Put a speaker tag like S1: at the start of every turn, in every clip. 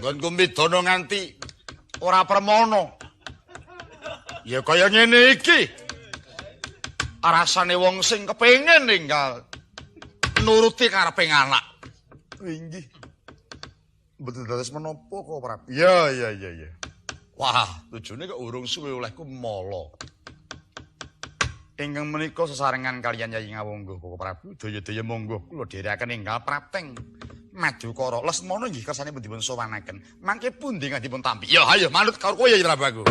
S1: Nggonku midana nganti ora permana. Ya kaya ngene iki. Rasane wong sing kepengin ninggal nuruti karepe anak.
S2: Inggih. Mboten dados menapa kok, Prabu. Iya, iya, iya, iya.
S1: Wah, tujune kok urung suwe olehku mala. Ingkang menika sesarengan kaliyan Yayi Ngawangga Koko Prabu, daya-daya monggo kula dherekaken enggal prapteng Madukara. Lesmana inggih kersane dipun sowanaken. Mangke pundi ingkang dipun tampi? Ya ayo manut karo kowe ya Prabu aku.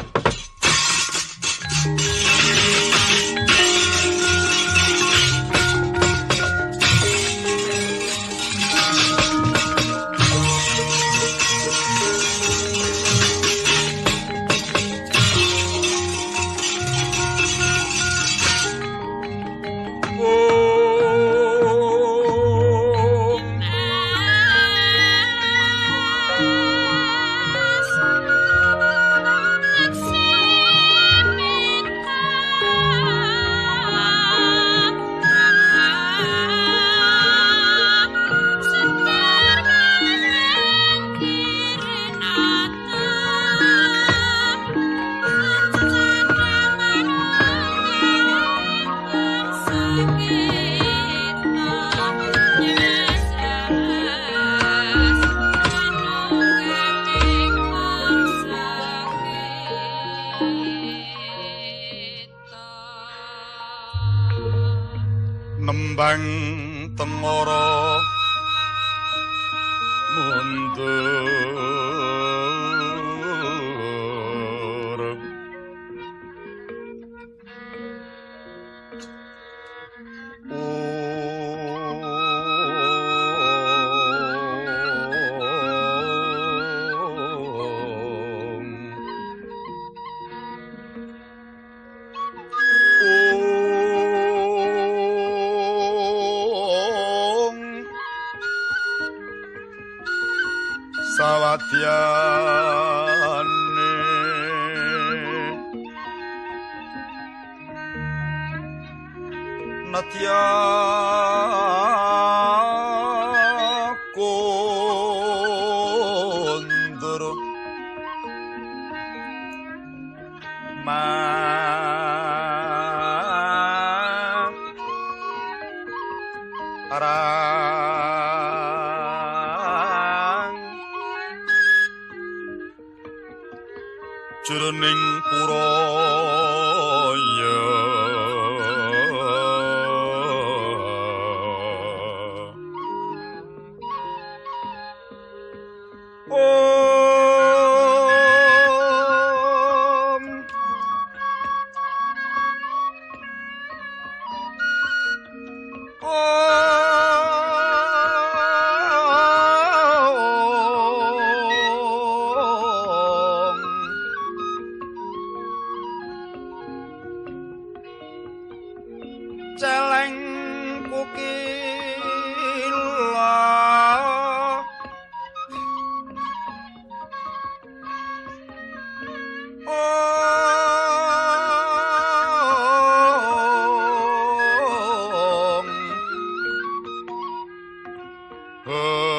S1: Nembang tengara mundur sawadyane natya kondur marang jroning puraya. Om Om celeng kukila Om Hong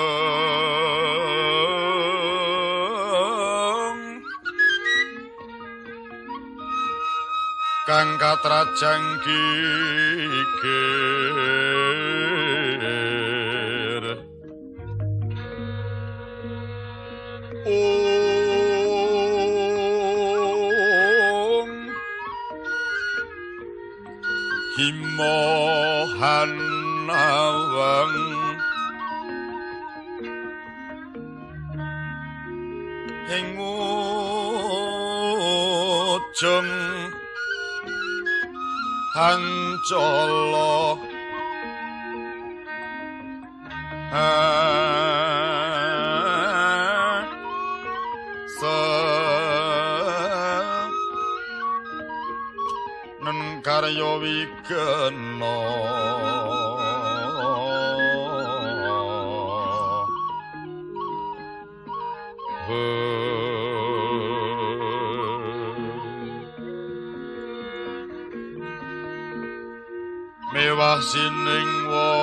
S1: kang katrajang gigir Om Himohan awang ing ujung hancala nen karya wigena. Mewah sining wana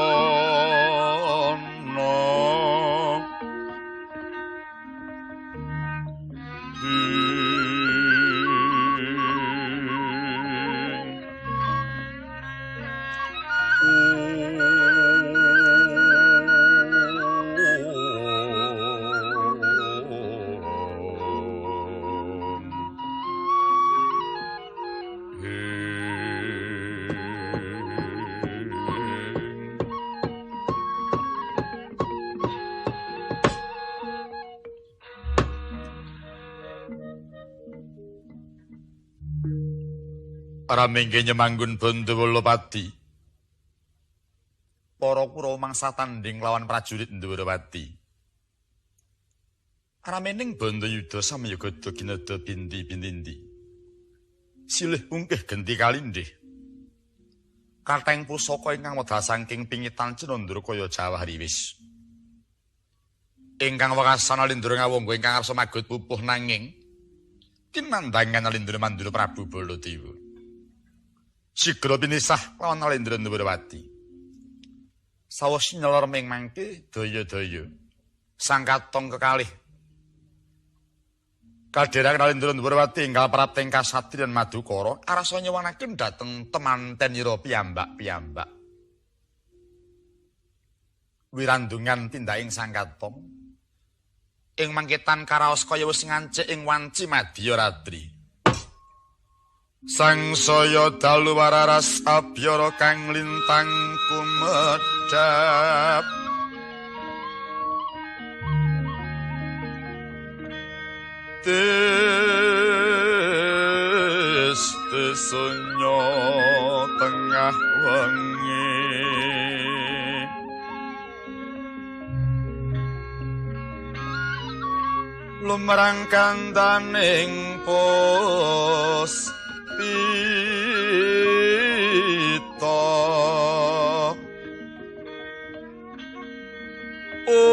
S2: Ramengke nyemanggun Bandawalapati. Para Kurawa mangsa tandhing lawan prajurit Ndwarawati. Ramening Bandayuda samya gada ginada bindi-bindindi. Silih ungkih genti kalindih. Katheng pusaka ingkang medal saking pingitan Cinandra kaya jawah riwis. Ingkang wekasan Alindra ngawangga ingkang arsa magut pupuh nanging tinandhangan Alindra Mandura Prabu Baladewa. Sigra pinisah lawan Alindra Ndwarawati. Sawes nyelor ming mangke daya-daya. Sang katong kekalih. Kadheran Alindra Ndwarawati enggal prapting kasatriyan Madukara arasa nyuwunaken dhateng temantenira piyambak-piyambak. Wirandungan tindaking sang katong ing mangketan karaos kaya wis ngancik ing wanci madya ratri. Sangsaya dalu wararas abyara kang lintang kumedhap. Tes tesunyo tengah wengi. Lumrang kandaning pos pita. Om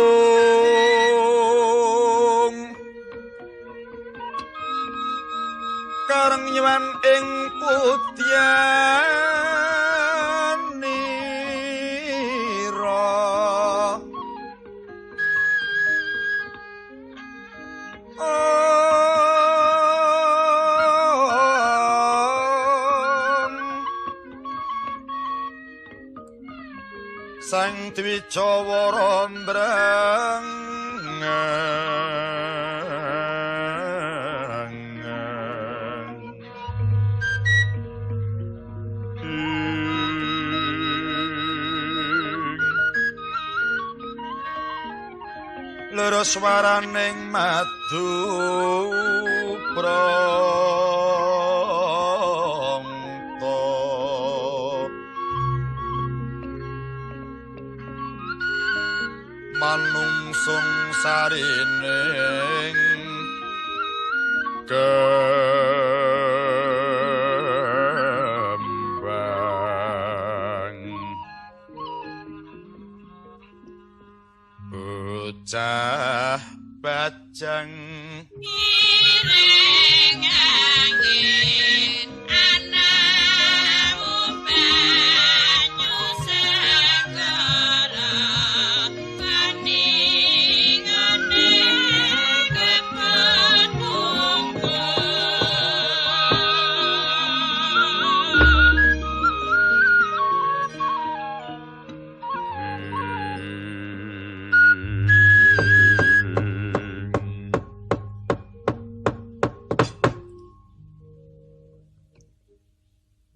S2: kareng nyuwan ing putyanira. Sang Dwijawara mbreng loro swaraning madu prangta. Manungsung sarining kembang bocah bajang
S3: ngiring angin anamu banyu segara paningane kepet mungkur.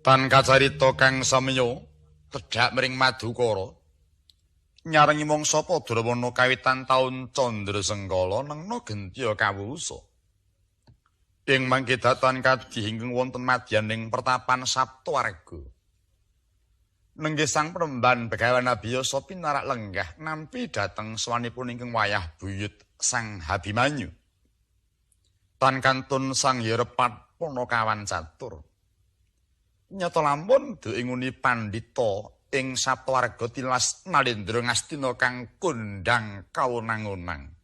S2: Tan kacarita kang samya tedhak mring Madukara nyarengi mangsa Padrawana kawitan taun Candra Sengkala nengna gentiya kawusa. Ing mangke datan kadhi ingkang wonten madyaning pertapan Saptawarga. Nenggih sang penemban Begawan Abiyasa pinarak lenggah nampi dhateng swanipun ingkang wayah buyut Sang Habimanyu. Tan kantun Sang Yerepat Panakawan catur. Nyata lampun duinguni pandhita ing Saptawarga tilas Nalendra Ngastina kang kondhang kawenang-wenang.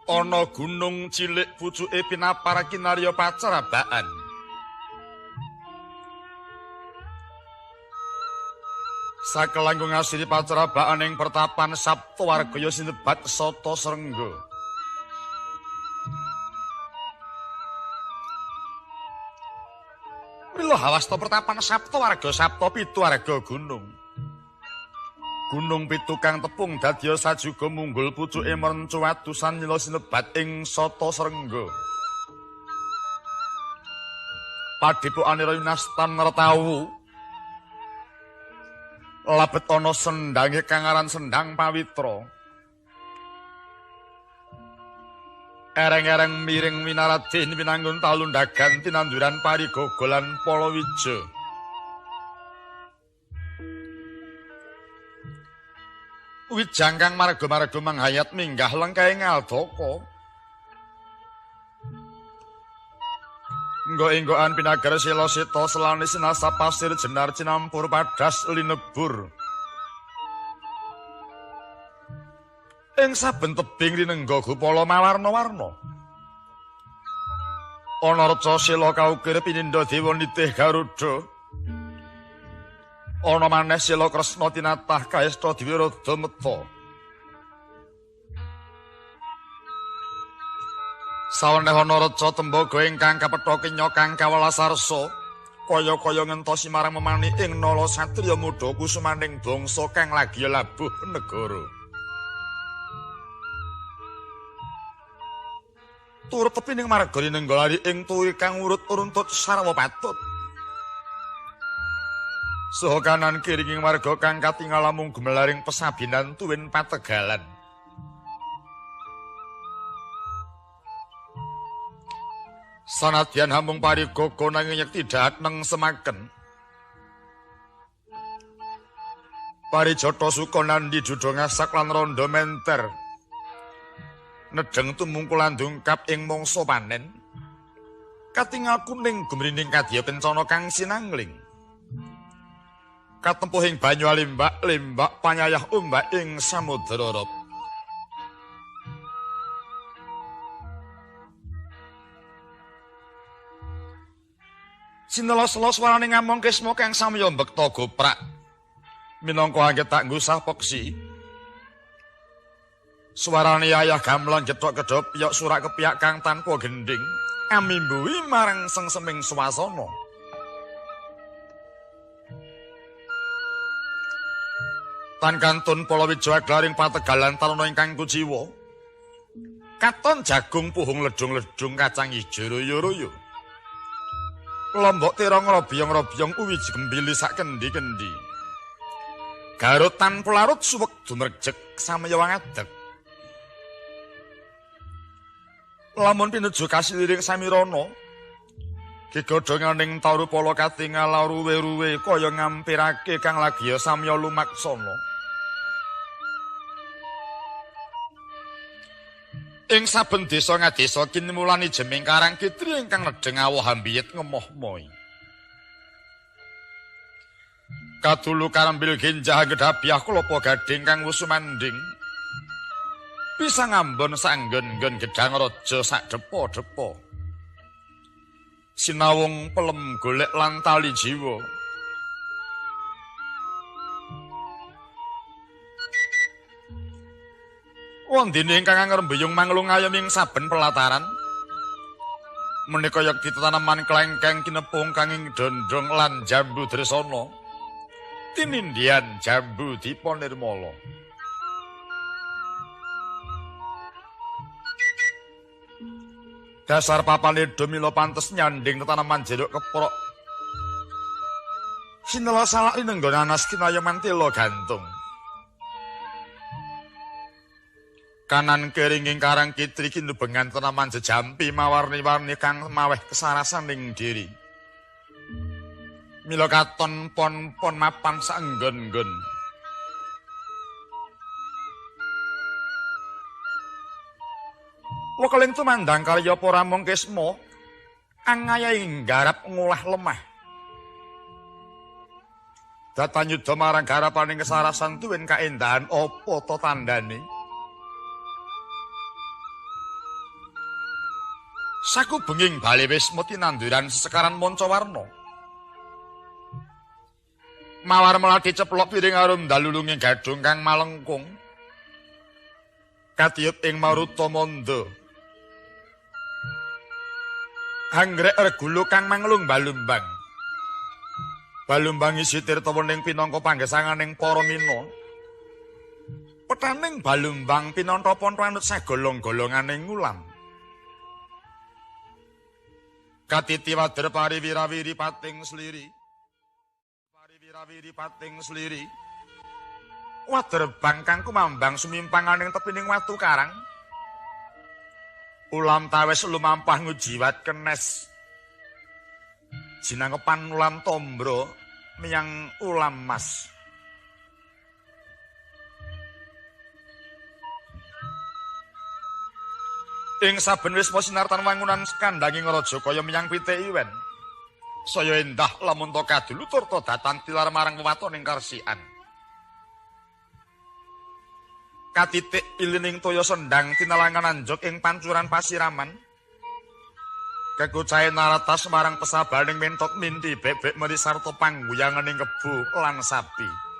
S2: Ana gunung cilik pucuke pinapar kinarya pacerabaan. Sakelangkung asiri pacerabaan ing pertapan Saptawargaya sinebat Sata Srengga. Mila hawasta pertapan Saptawarga Sapta pitu warga gunung. Gunung pitu kang tepung dadya sajuga munggul pucuke merencu atusan nyela sinebat ing Sata Srengga. Padhepokanira Yunastan Nertawu labet ana sendhange kang aran Sendhang Pawitra. Ereng-ereng miring winaradin winanggun talundagan tinanduran parigogolan palawija. Wijang kang marga-marga manghayat minggah lengkahe ngaldaka. Enggo-enggoan pinagar sila sita selane sinasa pasir jenar cinampur padas linebur. Ing saben tebing linengga gupala mawarna-warna. Ana reca sila kaukir pinindha dewa nitih Garuda. Ana maneh sila Kresna tinatah kaesta Dwirada meta. Saweneh ana reca tembaga ingkang kapetha kenya kang kawelasarsa, kaya-kaya ngentosi marang memani ing nala satriya muda kusumaning bangsa kang lagi labuh negara. Turut tepi ning marga linengga lari ing tuwi kang urut runtut sarwa patut. Saha kanan kiri ing marga kang katingal namung gumelaring pesabinan tuwin pategalan. Sanadyan hamung parigaga nanging yekti dahat neng semaken. Parijata suka nandhi duda ngasak lan rondo menter. Nedheng tumungkul lan dungkap ing mangsa panen. Katingal kuning gumrinding kadya kencana kang sinangling. Katempuh ing banyu alimbak-limbak panyayah ombak ing samudra rop. Sinelos-los warane ngamong kisma kang samya mbekta goprak. Minangka angget tak ngusah peksi. Suarane yayah gamelan gethok kedhopyok surak kepiak kang tanpa gendhing amimbuhi marang sengseming swasana. Tan kantun palawija aglaring pategalan tarana ingkang kuciwa. Katon jagung puhung ledung-ledung kacang ijo royo-royo. Lombok terong robyong-robyong uwi gembili sak kendi-kendi. Garut tanpa larut suwek dumrejeg samya wangadeg. Lamun pinuju kasiliring samirana, gegodhonganing tarupala katingal ruwe-ruwe kaya ngampirake kang lagiya samya lumaksana. Ing saben desa ngadesa kinimulani jeming karang kitri ingkang nedheng awoh ambiyet ngemoh-mohi. Kadulu karambil genjah gedhabyah klapa gading kang wus sumandhing. Pisang ambon sanggon-nggon gedhang raja sak depa-depa. Sinawung pelem golek lan tali jiwa. Wondene ingkang ngrembeyung manglung ayom ing saben pelataran. Menika yekti tetaneman klengkeng kinepung kanging dondong lan jambu dresana. Tinindian jambu dipa nirmala. Dasar papane mila pantes nyanding tetaneman jeruk keprok. Sinela salak linenggon anas kinayoman tela gantung. Kanan keringing karang kitri kinubengan tanaman jejampi mawarni-warni kang maweh kesarasan ing diri. Mila katon pon-pon mapan saenggon-nggon. Wekeling tumandang karya para mung kisma angayahi nggarap ngolah lemah. Datanyuda marang garapaning kesarasan tuwin kaendahan apa ta tandane? Sakubenging bale wisma tinanduran sesekaran manca warna. Mawar melati ceplok piring arum dalulunging gadhung kang malengkung. Katiyup ing maruta manda. Anggrek regulu kang manglung balumbang. Balumbang isi tirta wening pinangka panggesanganing para mina. Petaning balumbang pinantha ponto anut sagolong-golonganing ngulam. Katiti wader pariwira-wiri pating sliri. Pariwira-wiri pating sliri. Wader bangkang kumambang sumimpanganing tepining watu karang. Ulam tawes lumampah ngujiwat kenes. Jinangkepan ulam tombro miyang ulam mas. Ing saben wisma sinartan wangunan kandhanging raja kaya menyang pitik iwen. Saya endah lamun ta kadulu turta datan tilar marang wewatoning karsian. Katitik ilining toya sendang tinalangan anjog ing pancuran pasiraman. Kekucahe naratas marang pesabaning mentot minti bebek meri sarta pangguyanganing kebo lan sapi.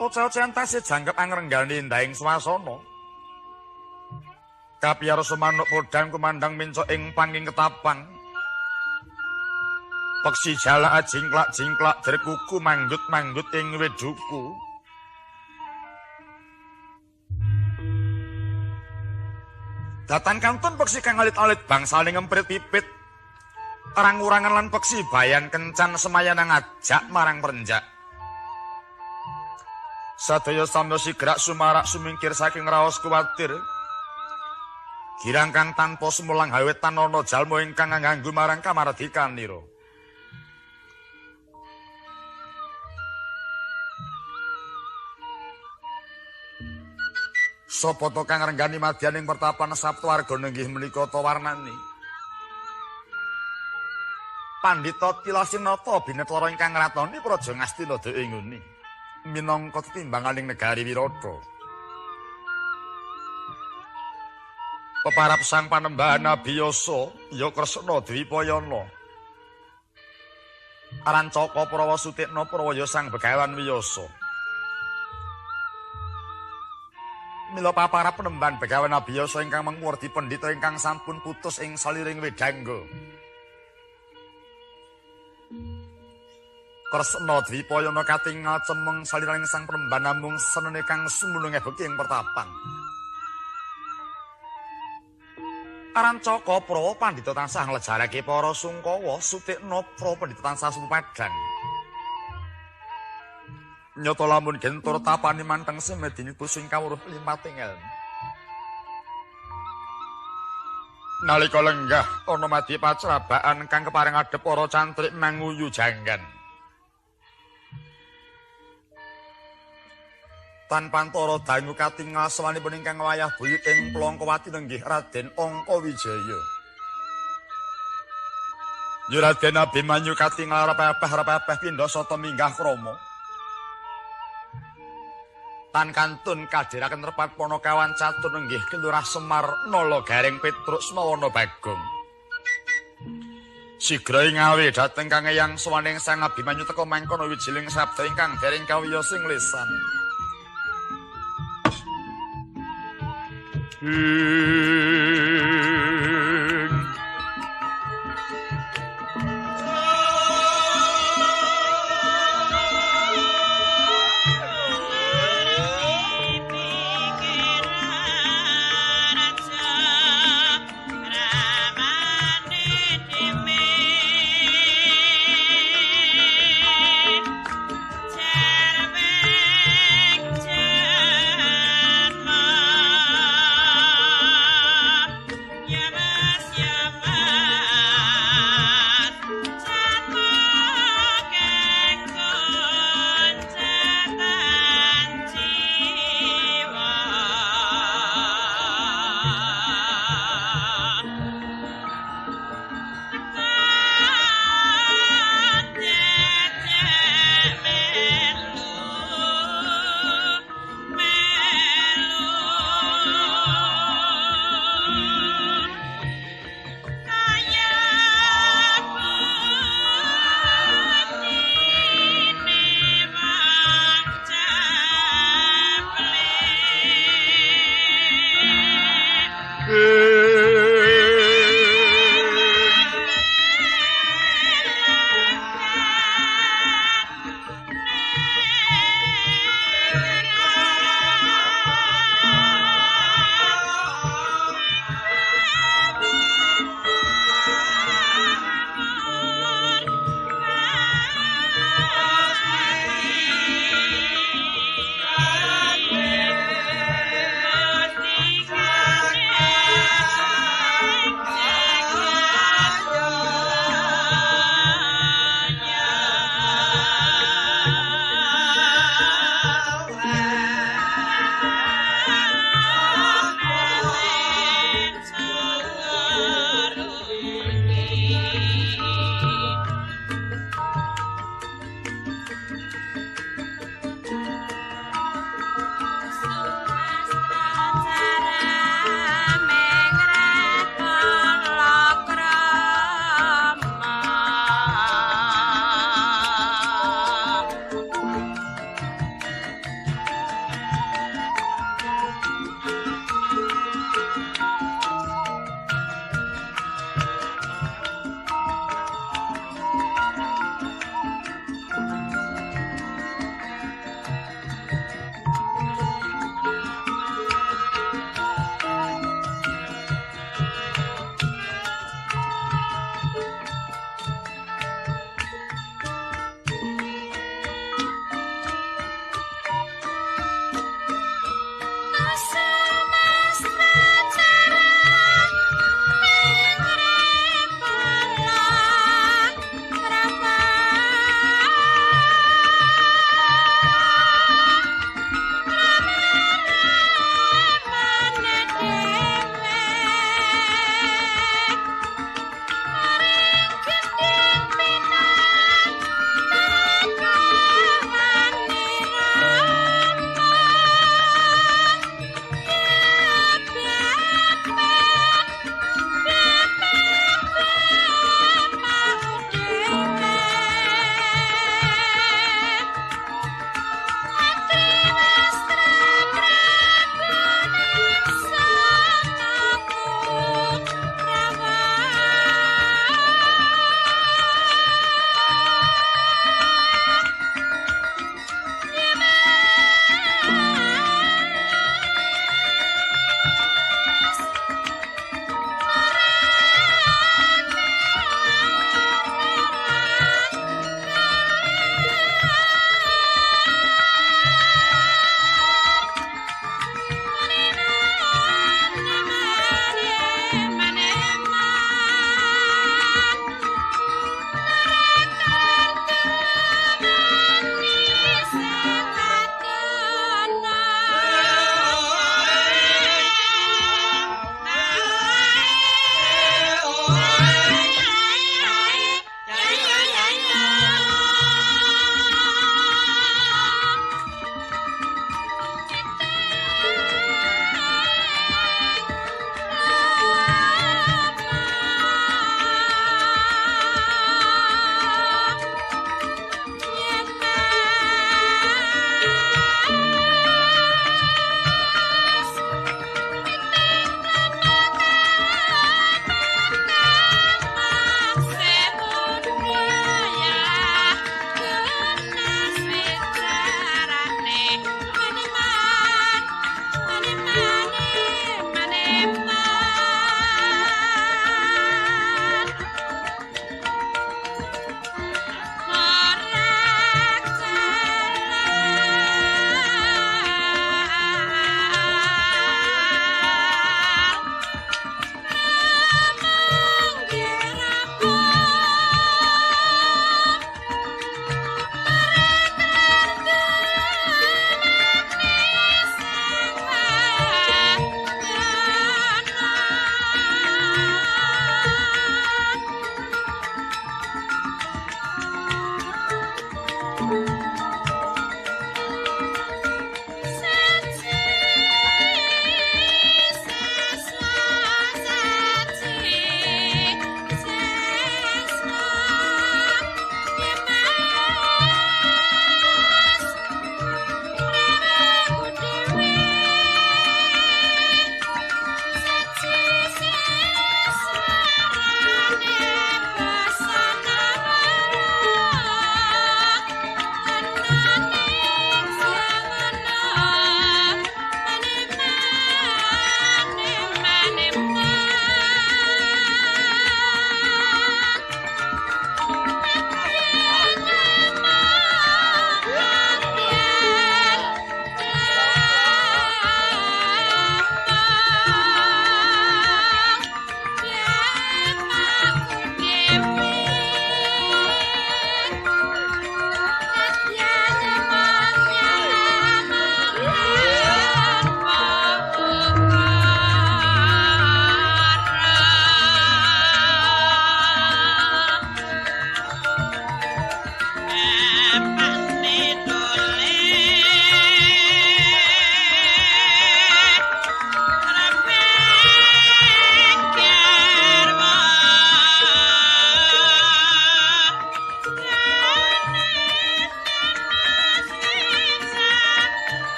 S2: Oceh-ocehan tasih jangkep angrenggani endahing swasana. Kapiyarsa manuk podhang kumandhang mencok ing panging ketapang. Peksi jalak jingklak-jingklak derkuku manggut-manggut ing weduku. Datan kantun peksi kang alit-alit bangsane ngemprit pipit. Orang-orangan lan peksi bayan kencan semayan ngajak marang perenjak. Sadaya samya sigrak sumarak sumingkir saking raos kuwatir. Girang kang tanpa semulang hawetan ana jalma ingkang nganggu marang kamardikanira. Sapa to kang ngrenggani madyaning pertapan Saptawarga nenggih menika ta warnane? Pandhita Tilasinata binetara ingkang ngratoni Praja Ngastina dhek ngene minangka tetimbanganing negari Wirata. Peparap sang panembahan Abiyasa ya Kresna Dwipayana. Rancaka Prawa Sutikna Prawaya sang Begawan Wiyasa. Mila paparap penembahan Begawan Abiyasa ingkang mengwardi pendhita ingkang sampun putus ing saliring wedangga. Kresna Dwipayana katingal cemeng saliraning sang penembahan namung senene kang sumulung ebeki ing pertapan. Rancaka Prawa pandhita tansah nglejarake para sungkawa, Sutikna Prawa pandhita tansah sumepadang. Nyata lamun gentur tapani manteng semedini pusing kawruh limpating elmu. Nalika lenggah ana madya pacrabaan kang kepareng adhep para cantrik manguyu janggan. Tanpa antara dangu katingal sawanipun ingkang wayah buyut ing Plongkowati nenggih Raden Angkawijaya. Ya Raden Abimanyu katingal repepeh-repepeh pindha sata minggah krama. Tan kantun kadhiraken repat Panakawan catur nenggih Kelurah Semar Nala Gareng Petruk Semawana Bagong. Sigra ing ngawe dhateng Kang Eyang sawaning Sang Abimanyu teka mangkono wijiling sabda ingkang dereng kawiyos ing lisan.
S3: Yeah.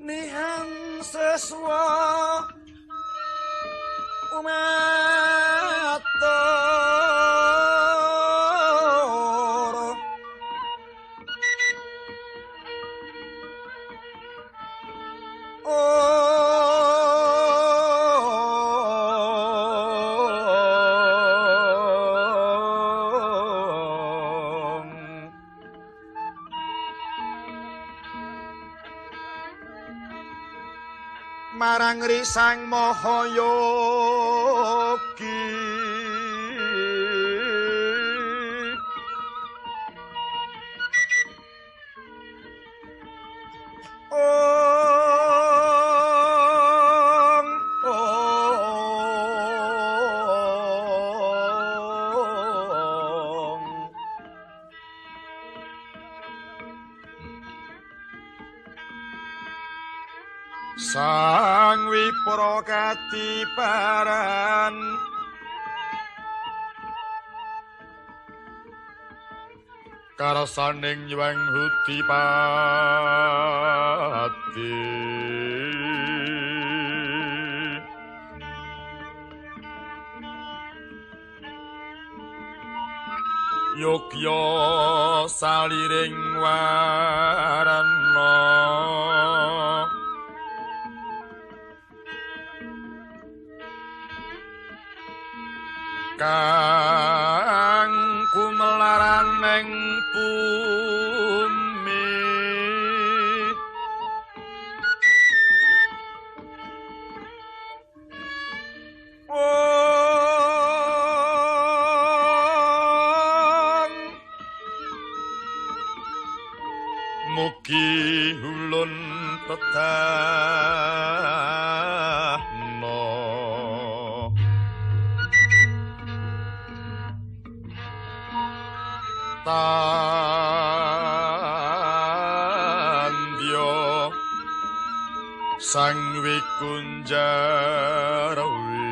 S1: Nihan seswa umatur marang risang maha yogi. Om Om Sang Wipra katibaran karasaning Hyang Hudipati. Yogya saliring warana kang kumelaraneng bumi. Om mugi ulun tetahna tandya Sang Wikunjarawi.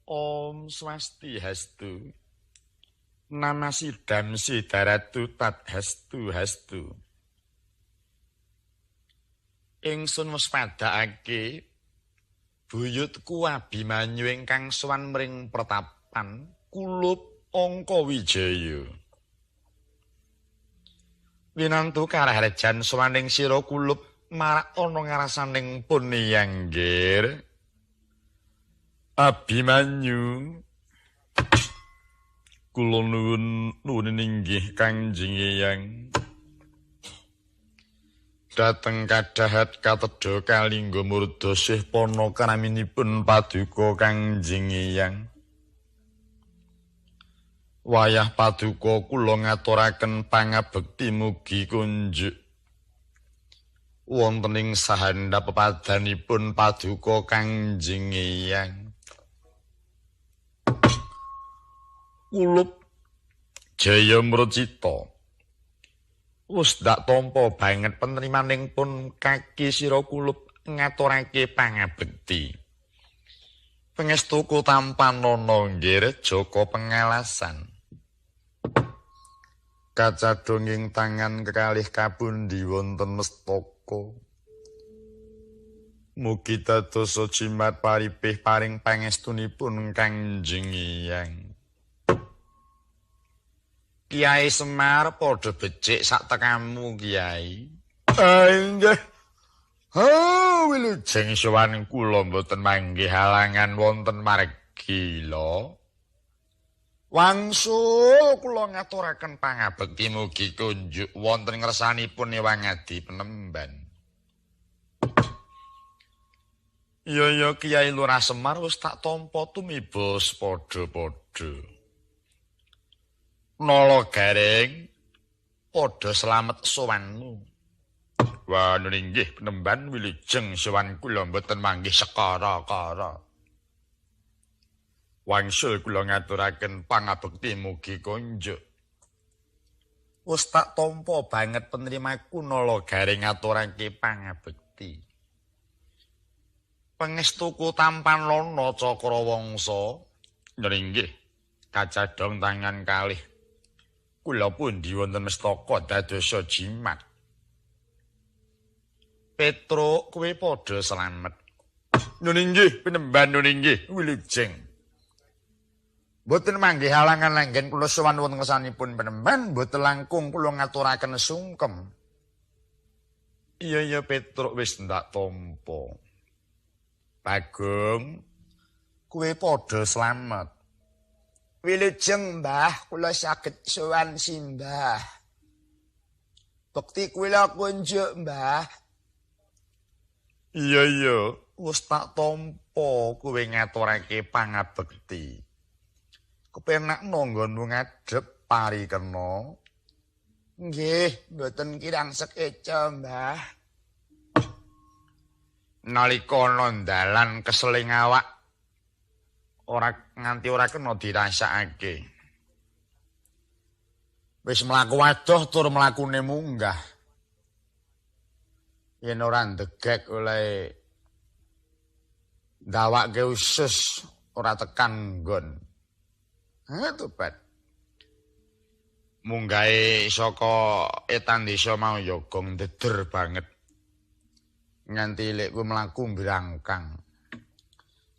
S1: Om Swasti Hastu. Nama sidam sidaratu tat hastu hastu. Ingsun wis padhakake buyutku Abimanyu ingkang sowan mring pertapan kulup Angka Wijaya. Winantu karaharjan sowaning sira kulup marak ana ngarasaning pun yanggir. Abimanyu, kula nuwun nuwun inggih Kangjeng Eyang. Dhateng kadahat katedha kalingga murda sih pana kraminipun paduka Kangjeng Eyang. Wayah paduka kula ngaturaken pangabekti mugi kunjuk wonten ing sahandhap pepadanipun paduka Kangjeng Eyang. Kulup Jaya Mrocita wis ndak tampa banget penerimaning pun kaki sira kulup ngaturake pangabekti. Pangestuku tampanana nggih Jaka pengalasan. Kacadhonging tangan kekalih kapundi wonten mestaka. Mugi dados jimat paripih paring pangestunipun Kangjeng Eyang. Kiai Semar padha becik sak tekamu Kiai. Inggih. Ha wilujeng sowan kula mboten manggih halangan wonten margi lho. Wangsul kula ngaturaken pangabekti mugi kunjuk wonten ngersanipun Ewang Adi Penemban. Ya ya Kiai Lurah Semar wis tak tampa tumiba padha-padha. Nala Gareng padha slamet sowanmu. Wah inggih Penemban wilujeng sowan kula mboten manggih sekara-kara.
S2: Wangsul kula ngaturaken pangabekti mugi konjuk. Wis tak tampa banget penerimaku nala garing ngaturake pangabekti. Pangestuku tampan lana Cakrawangsa. Nggih, kacadhong tangan kalih. Kula pundi wonten mestaka dadosa jimat. Petruk kowe padha slamet. Nun inggih pinemban nun inggih wilujeng. Mboten manggih halangan langgen kula sowan wonten ngersanipun penemban, mboten langkung kula ngaturaken sungkem. Iya iya Petruk wis ndak tampa. Bagong, kowe padha slamet.
S4: Wilujeng Mbah, kula saged sowan simbah. Bekti kula kunjuk Mbah.
S2: Iya iya, wis tak tampa kowe ngaturake pangabekti. Kepenakno nggonmu ngadhep parikena.
S4: Nggih, mboten kirang sekeca, Mbah.
S2: Nalika ana dalan keseling awak ora nganti ora kena dirasakake. Wis mlaku adoh tur mlakune munggah. Yen ora ndegek oleh ndawake usus ora tekan nggon. Tobat. Munggahe saka etan desa mau ya gong ndeder banget. Nganti lek kowe mlaku mbrangkang.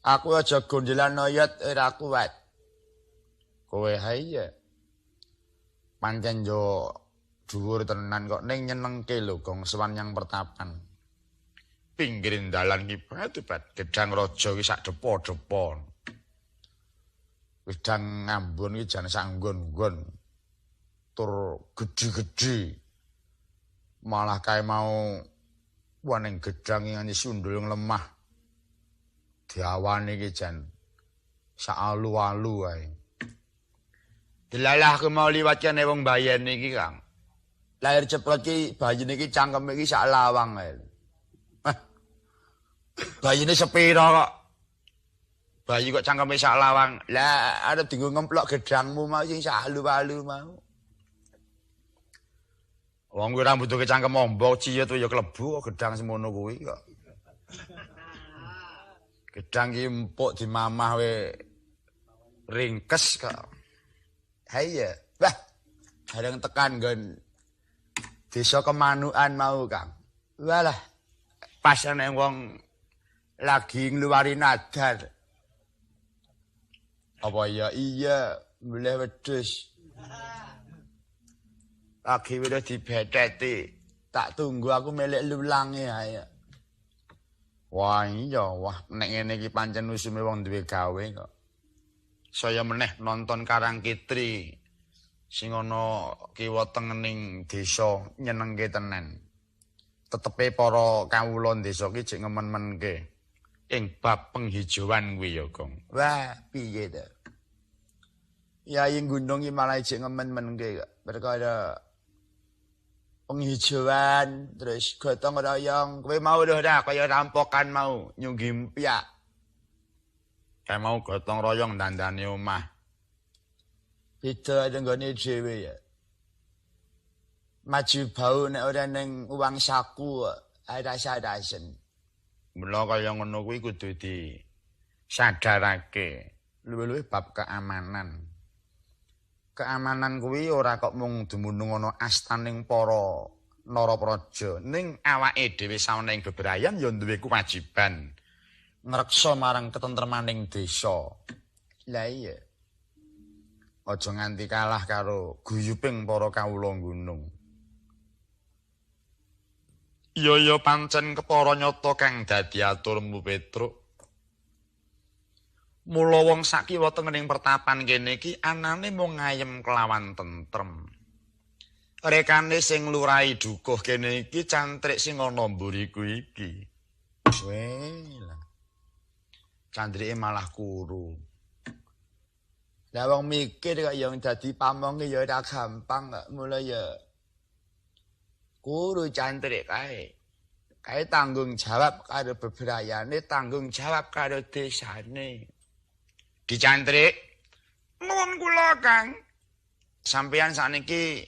S4: Aku aja gondelan oyot ora kuat.
S2: Kowe hae ya. Pancen yo dhuwur tenan kok ning nyenengke lho gong sowan yang pertapan. Pinggir dalan ki tobat gedang raja ki sak depo-depo. Wedang ngambon iki jan sak nggon-nggon. Tur gedhi-gedhi. Malah kae mau ning gedang nganti sundul nglemah. Diawane iki jan sak alu-alu ae.
S4: Delalah aku mau liwat kene wong bayen iki, Kang. Lahir ceprot iki bayine iki cangkeme iki sak lawang ae. Hah. Bayine sepira kok? Bayi kok cangkeme sak lawang. Lah arep dienggo ngemplok gedangmu mau sing sak alu-alu mau.
S2: Wong kuwi ora mbutuhke cangkem ombo ciyut ya klebu gedang semono kuwi kok. Gedang ki empuk dimamah we ringkes kok.
S4: Ha iya. Wah, bareng tekan nggon desa Kemanukan mau, Kang. Walah, pas ana wong lagi ngluwari nadar. Apa ya? Iya, mbeleh wedhus. Lagi wis dibetheti. Tak tunggu aku melek lulange ae.
S2: Wah iya, wah nek ngene iki pancen usume wong duwe gawe kok. Saya meneh nonton Karang Kitri sing ana kiwa tengening desa nyenengke tenan. Tetepe para kawula desa ki jek ngemen-menke ing bab penghijauan kuwi ya, Gong.
S4: Wah, piye to? Yayi Gunung iki malah jek ngemen-menke kok. Perkara penghijauan terus gotong royong. Kowe mau ora kaya rampokan mau nyunggi empyak.
S2: Kae mau gotong royong dandani omah.
S4: Beda nggone dhewe ya. Maju bau nek ora ning uang saku rasa-rasen.
S2: Mula kaya ngono kuwi kudu disadarake. Luwih-luwih bab keamanan. Keamanan kuwi ora kok mung dumunung ana astaning para narapraja, ning awake dhewe sawana ing bebrayan ya duwe kewajiban ngreksa marang ketentremaning desa.
S4: Lah iya.
S2: Aja nganti kalah karo guyuping para kawula gunung. Iya ya pancen kepara nyata kang dadi aturmu Petruk. Mula wong sakiwa tengening pertapan kene iki anane mung ngayem kelawan tentrem. Rekane sing lurahi dukuh kene iki cantrik sing ana mburiku iki. Weh lah. Candrike malah kuru.
S4: Lah wong mikir kok ya dadi pamong ya ora gampang kok, mula ya kuru cantrik kae. Kae tanggung jawab karo bebrayane, tanggung jawab karo desane. Dicantrik. Nuwun kula, Kang. Sampeyan sakniki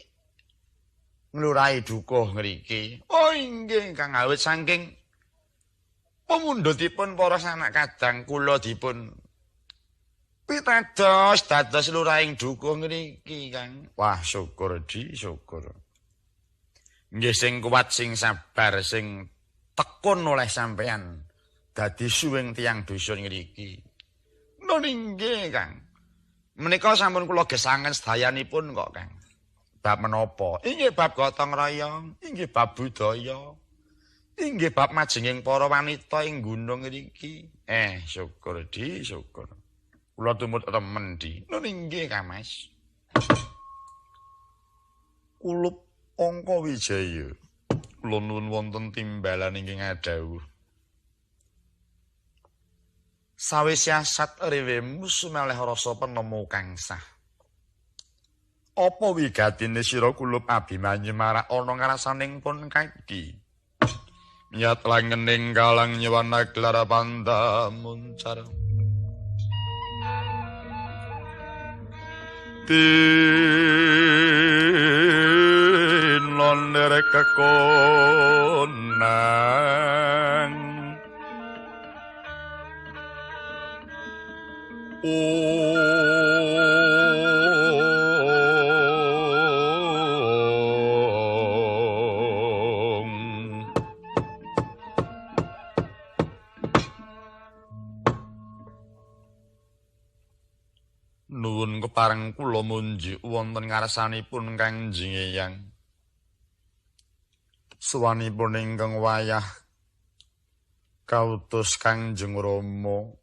S4: nglurahi dukuh ngriki. Oh inggih, Kang, awit saking pemundhutipun para sanak kadang kula dipun pitados dados lurahing dukuh ngriki, Kang. Wah, syukur di, syukur. Nggih sing kuat, sing sabar, sing tekun oleh sampeyan dadi suwing tiyang dusun ngriki. Nun inggih, Kang. Menika sampun kula gesangen sedayanipun kok, Kang. Bab menapa? Inggih bab gotong royong, inggih bab budaya. Inggih bab majenging para wanita ing gunung ngriki. Syukur di, syukur. Kula tumut remen di. Nun inggih, Kang Mas. Kulup Angka Wijaya. Kula nuwun wonten timbalan ingkang adhawuh. Sawise asat rewemu sumeleh rasa penemu kang sah. Apa wigatine sira Kulup Abimanyu marak ana ngrasaning pun kaki? Nyat langening kalang nyewana gelar panda muncar. Tinon derek kekonang. Nuwun kepareng kula munjuk wonten ngarsanipun Kangjeng Eyang. Suwanipun ingkang wayah kautus Kangjeng Rama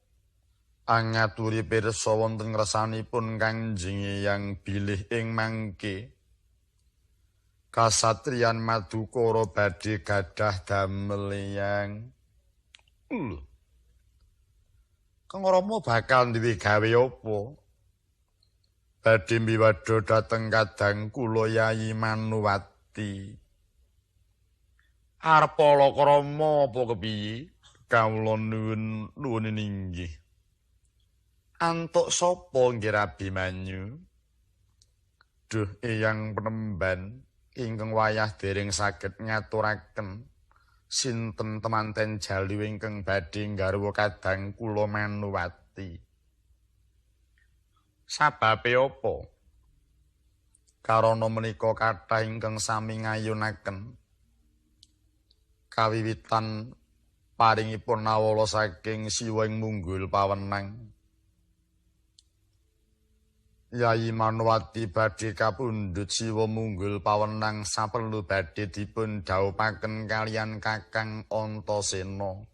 S4: angaturi pirsa wonten ngarsanipun Kangjeng Eyang bilih ing mangke kasatriyan Madukara badhe gadah damel eyang. Lho. Kang Rama bakal duwe gawe apa? Badhe mbiwada dhateng kadang kula Yayi Manuwati. Arep palakrama apa kepiye? Kawula nuwun nuwun inggih. Antuk sapa nggih Abimanyu? Duh Eyang penemban ingkang wayah dereng saged ngaturaken sinten temanten jalu ingkang badhe nggarwa kadang kula Manuwati. Sababe apa? Karana menika kathah ingkang sami ngayunaken kawiwitan paringipun nawala saking Siwa ing Munggul Pawenang. Yayi Manuwati badhe kapundhut Siwa Munggul Pawenang saperlu badhe dipun dhawuhaken kaliyan Kakang Antasena.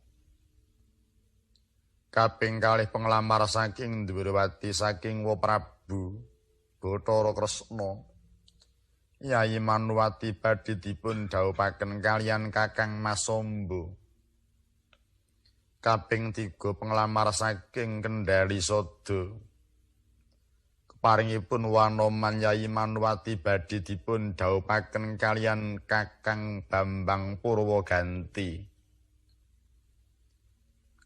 S4: Kaping kalih penglamar saking Dwarawati saking Wa Prabu Bathara Kresna. Yayi Manuwati badhe dipun dhawuhaken kaliyan Kakang Masamba. Kaping tiga penglamar saking Kendali Sada. Keparingipun Wanoman Yayi Manuwati badhe dipun dhawuhaken kaliyan Kakang Bambang Purwaganti.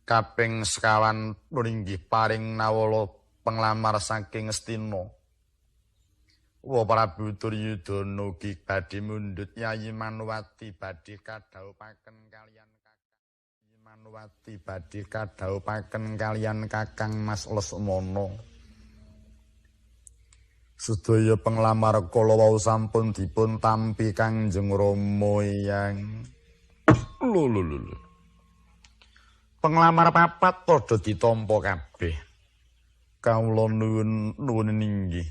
S4: Kaping sekawan inggih paring nawala penglamar saking Astina. Wa Prabu Duryudana ugi badhe mundhut Yayi Manuwati badhe kadhawuhaken kaliyan Kakang Yayi Manuwati badhe kadhawuhaken kaliyan Kakang Mas Lesmana. Sedaya penglamar kala wau sampun dipun tampi Kangjeng Rama Eyang. Lho lho lho. Penglamar papat padha ditampa kabeh. Kawula nuwun nuwun inggih.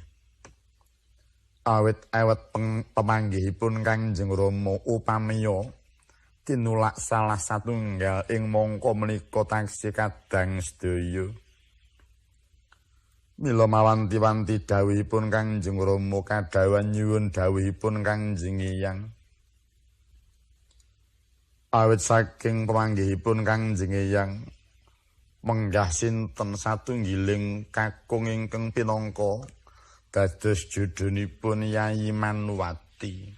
S4: Awit awet pemanggihipun Kangjeng Rama upamiya tinulak salah satunggal ing mangka menika taksih kadang sedaya. Mila mawanti-wanti dawuhipun Kangjeng Rama kadhawuhan nyuwun dawuhipun Kangjeng Eyang. Awit saking pemanggihipun Kangjeng Eyang menggah sinten satunggiling kakung ingkang pinangka dados jodhonipun Yayi Manuwati.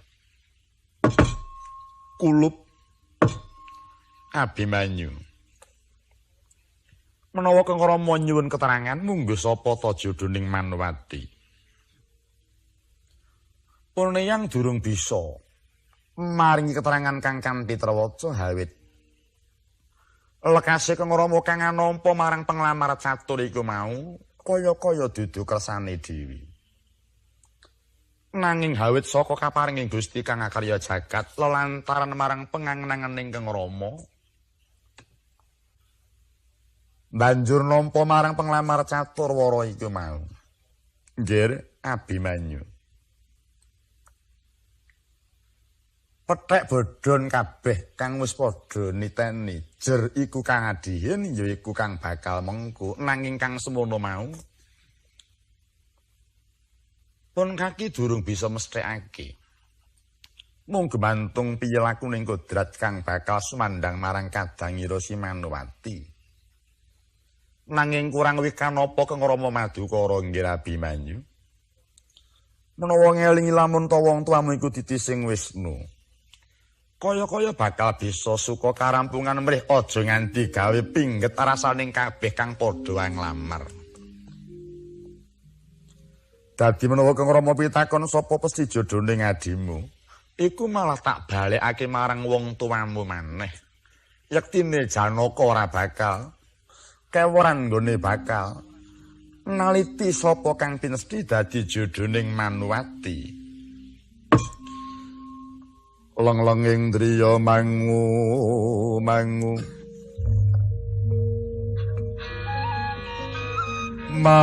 S4: Kulup Abimanyu.
S2: Menawa Kang Rama nyuwun keterangan mungguh sapa ta jodoning Manuwati. Pun eyang durung bisa maringi keterangan kang kanthi trawaca hawit lekase Kang Rama kang anampa marang penglamar catur iku mau kaya-kaya dudu kersane dhewe. Nanging hawit saka kaparinging Gusti kang akarya jagat lelantaran marang pengangen-angening Kang Rama banjur nampa marang penglamar catur wara iku mau. Nggih, Abimanyu. Pethek bodhon kabeh kang wis padha niteni jer iku kang adihin ya iku kang bakal mengku, nanging kang semono mau pun kaki durung bisa mesthekake. Mung gemantung piye lakuning kodrat kang bakal sumandhang marang kadangira si Manuwati. Nanging kurang wikanapa Kang Rama Madukara nggih Abimanyu. Menawa ngelingi lamun ta wong tuamu iku titising Wisnu, kaya-kaya bakal bisa suka karampungan mrih aja nganti gawe pingget rasaning kabeh kang padha nglamar. Dadi menawa Kang Rama pitakon sapa pesti jodhone adimu, iku malah tak balekake marang wong tuamu maneh. Yektine Janaka ora bakal keworan nggone bakal naliti sapa kang pinesti dadi jodhoning Manuwati. Leng-lenging driya mangu mangu mangun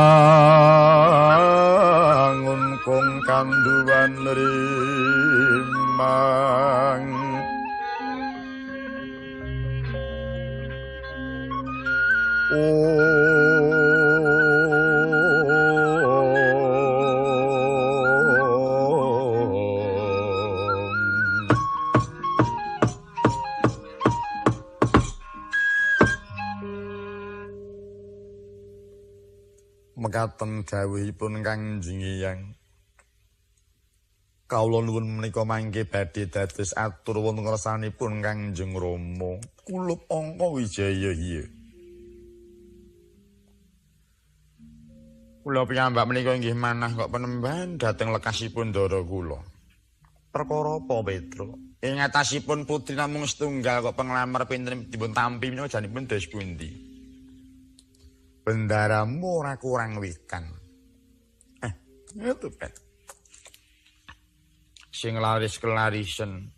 S2: kong kanduwan rimang. Mekaten dawuhipun Kangjeng Hyang. Kawula nuwun menika mangke badhe dados atur wonten ngersanipun Kangjeng Rama. Kulup angka wijaya iya. Kula piyambak menika inggih manah kok penemban dhateng lekasipun ndara kula. Perkara apa, Petro? Ing atasipun putri namung setunggal kok penglamar pinten dipun tampi menika janipun dos pundi? Bendaramu ora kurang wikan. Itu Pet. Sing laris kelarisen.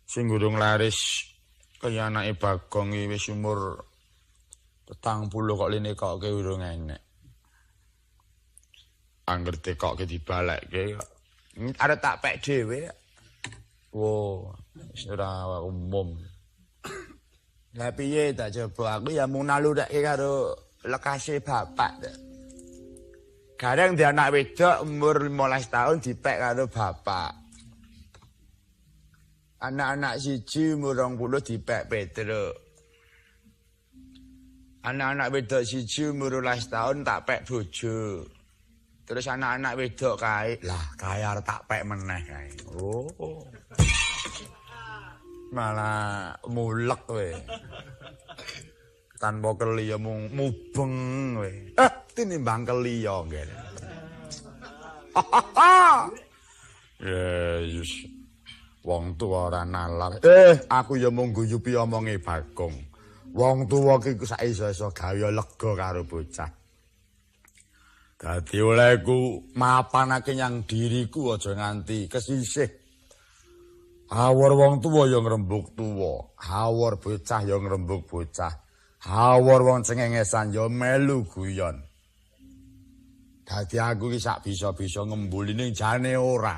S2: Sing durung laris kaya anake Bagong iki wis umur 40 kok lene kokke urung enek. Angger tekokke dibalekke arep tak pek dhewe. Wo, wis ora umum. Lah piye tak coba aku ya mung nalurake karo lekase bapak. Gareng di anak wedok umur 15 tahun dipek karo bapak. Anak-anak siji umur 20 dipek Petro. Anak-anak wedok siji umur 12 tahun tak pek bojo. Terus anak-anak wedok kae, lah kae arep tak pek meneh kae. Oh. Malah mulek kowe. Tanpa keli ya mung mubeng kowe. Tinimbang keli ya nggih. Ya yes. Wong tuwa ora nalar. Aku ya mung guyupi omonge Bagong. Wong tuwa ki sak iso-iso gawe lega karo bocah. Dadi olehku mapanake nyang diriku aja nganti kesisih. Awor wong tuwa ya ngrembug tuwa, awor bocah ya ngrembug bocah, awor wong cengengesan ya melu guyon. Dadi aku ki sak bisa-bisa ngembuli ning jane ora.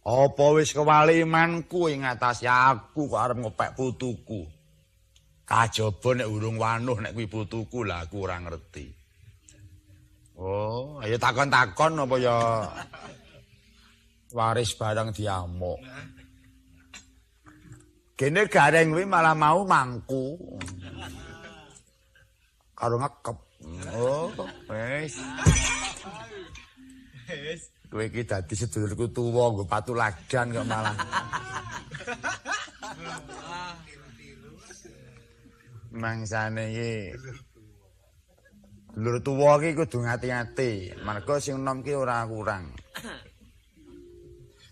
S2: Apa wis kewali imanku ing atase aku kok arep ngopek putuku. Kajaba nek urung wanuh nek kuwi putuku lah aku ora ngerti. Oh, ayo takon-takon apa ya waris barang diamuk. Kene gareng kuwi malah mau mangku. Karo ngekep. Oh, wis. Wis. Kowe iki dadi sedulurku tuwa nggo patuladan kok malah.
S4: Mangsane iki dulur tuwa iki kudu ngati-ati, mergo sing enom ki ora kurang.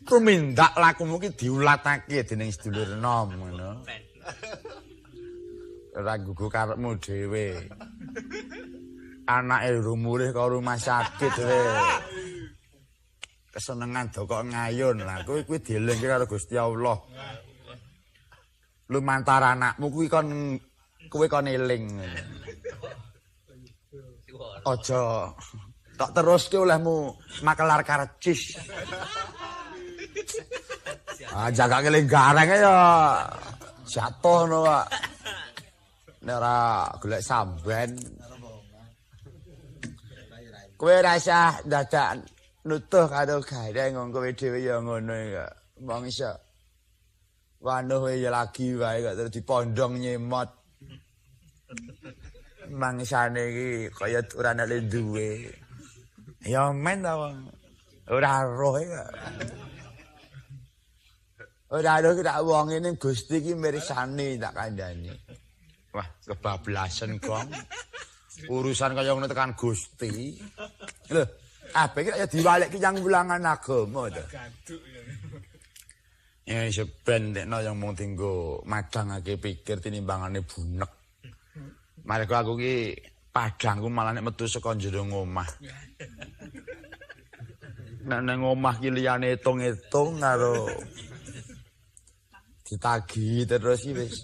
S4: Tumindak lakumu ki diulatake dening sedulur enom ngono. Ora gugu karepmu dhewe. Anake durung mulih ka rumah sakit kowe. Kesenengan dokok ngayun. Lah kowe kuwi dielingke karo Gusti Allah. Lumantar anakmu kuwi kon kowe kon eling. Aja tok teruske olehmu makelar karcis. Ah jagake ling gareng ya jatuh ngono Pak. Nek ora golek samben. Kowe ora usah dadak nutuh karo gareng wong kowe dhewe ya ngono kok. Wong iso wanuh ya lagi wae kok terus dipondong nyemot. Mangsane iki kaya ora nek duwe. Ya men ta wong. Ora roh kok. Ora roh ki tak wong ning Gusti ki mirsani tak kandhani. Wah, kebablasan gong. Urusan kaya ngono tekan Gusti. Lho, ape iki ya diwalekke yang wulangan agama to. Ya iso ben tekno yang mung dinggo madhangake pikir tinimbangane bunek. Marga aku ki padangku malah nek metu saka jero omah. Nek nang omah ki liyane etung-etung karo ditagi terus iki wis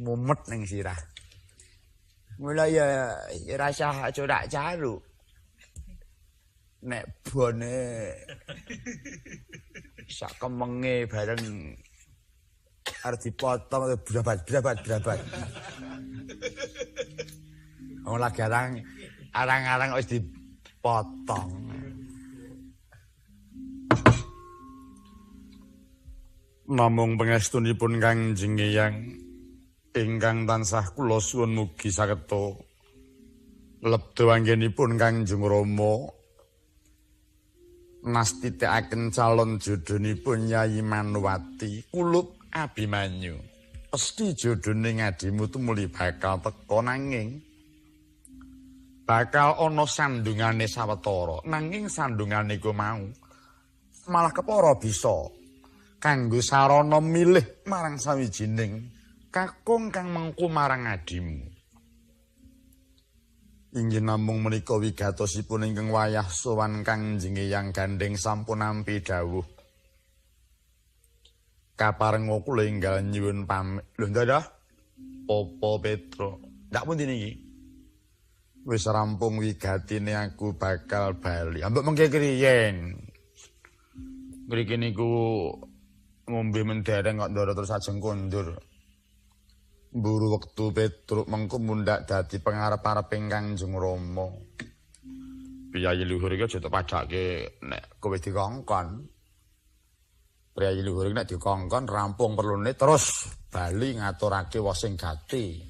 S4: mumet ning sirah. Mula ya rasah corak caruk. Nek bone sak kemenge bareng arep dipotong brabat-brabat-brabat. Wong lagi arang-arang wis dipotong.
S2: Namung pangestunipun Kangjeng Eyang ingkang tansah kula suwun mugi sageta lebda anggenipun Kangjeng Rama nastitekaken calon jodhonipun Yayi Manuwati kulup Abimanyu. Pesti jodhone ngadimu tumuli bakal teka nanging bakal ana sandungane sawetara. Nanging sandungane iku mau malah kepara bisa kanggo sarana milih marang sawijining kakung kang mengku marang adimu. Inggih namung menika wigatosipun ingkang wayah sowan Kangjeng Eyang gandheng sampun nampi dawuh. Kaparenga kula enggal nyuwun pamit. Lho ndadah? Apa Petro? Ndak pundi niki? Wis rampung wigatine aku bakal bali. Ambek mengke kriyen. Ngriki niku ngombe mendereng kok ndara terus ajeng kondur. Mburu wektu Petruk mengko mundhak dadi pengarep-areping Kangjeng Rama. Priyayi luhur iki aja tok padhake nek kowe dikongkon. Priyayi luhur iki nek dikongkon rampung perlune terus bali ngaturake wong sing gati.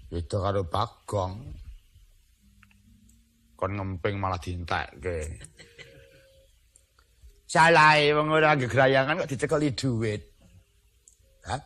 S2: Beda karo Bagong. Kon ngemping malah dientekke.
S4: Salahe wong ora gegrayangan kok dicekeli dhuwit. Hah?